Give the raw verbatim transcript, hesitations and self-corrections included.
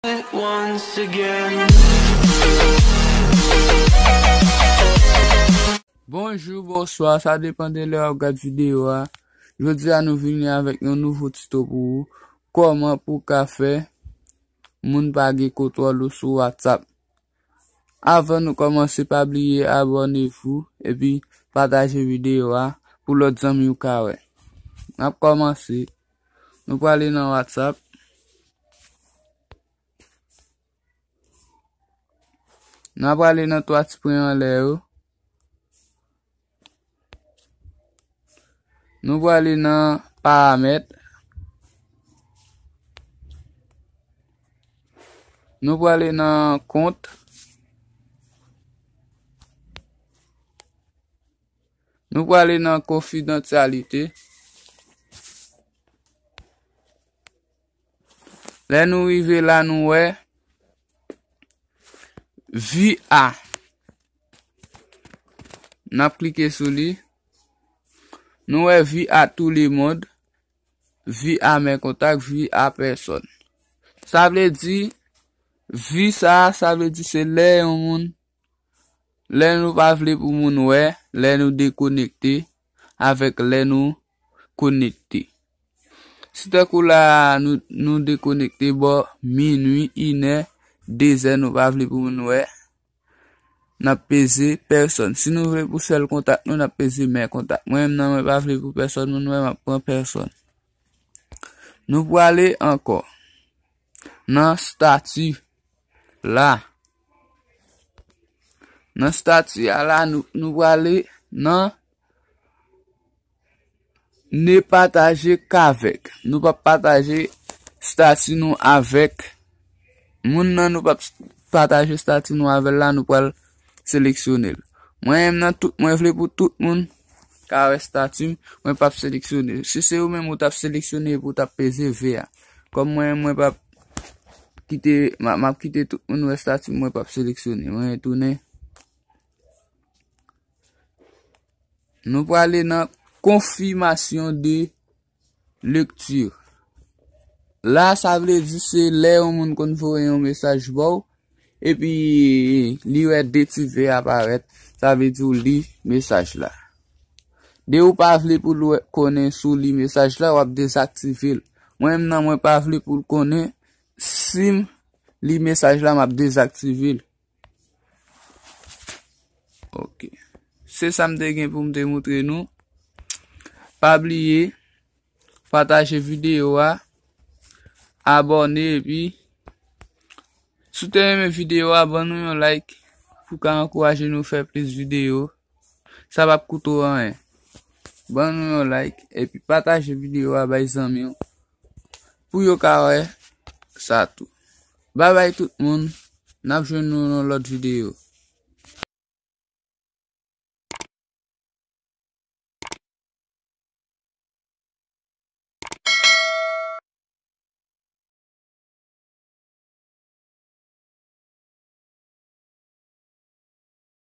Once again. Bonjou, bonswa, sa depann de lè w ap gad videyo a. Jodi a nou vini avèk yon nouvo tito pou ou. Kòman pou w ka fè moun pa gen kontwòl ou sou WhatsApp. Avan nou kòmanse, pa bliye abòne pou epi pataje videyo a pou lòt zanmi w ka wè. N ap kòmanse. Nou prale nan WhatsApp. N ap prale nan twa ti pwen anlè yo. Nou prale nan paramèt. Nou prale nan kont. Nou prale nan konfidansyalite. Lè nou rive la, nou wè vi a. N ap klike sou li. Nou wè vi a tou le mond, vi a mè kontak, vi a pèsòn. Sa vle di, vi sa, sa vle di se lè yon moun, lè nou pa vle pou moun wè, lè nou dekonekte, avèk lè nou konekte. Si tankou la, nou, nou dekonekte bò minui, inè, dezè, nou pa vle pou moun wè, n ap peze pèsòn. Si nou vle pou sèl kontak nou, n ap peze mè kontak. Mwen menm nan, mwen pa vle pou pèsòn moun wè, m ap pran pèsòn. Nou prale ankò nan stati la. Nan stati a la, nou, nou prale nan ne pataje k'avèk. Nou p ap pataje stati nou avèk moun nan, nou p ap pataje stati nou avè l la, nou pral seleksyone l. Mwen menm nan, tout, mwen vle pou tout moun ka wè stati m, mwen p ap seleksyone. Si se ou menm ou t ap seleksyone epi ou t ap peze V a. Kòm mwen, mwen p ap kite, m a, m ap kite tout moun wè stati m, mwen p ap seleksyone. Mwen retounen. Nou prale nan konfimasyon de lekti. La, sa vle di se lè yon moun konn voye yon mesaj ba w, epi li wè de ti V a parèt, sa vle di w li mesaj la. De ou pa vle pou l wè, konnen si w li mesaj la, w ap dezaktive l. Mwen menm nan, mwen pa vle pou l konnen si m li mesaj la, m ap dezaktive l. Ok. Se sa m te gen pou m te moutre nou. Pa bliye pataje videyo a, abòne, epi si w te renmen videyo a, ban nou yon like pou ka ankouraje nou fè plis videyo. Sa p ap koute w anyen. Ban nou yon like, epi pataje videyo a bay zanmi w pou yo ka wè sa tou. Babay tout moun, n ap jwenn nou nan lòt videyo.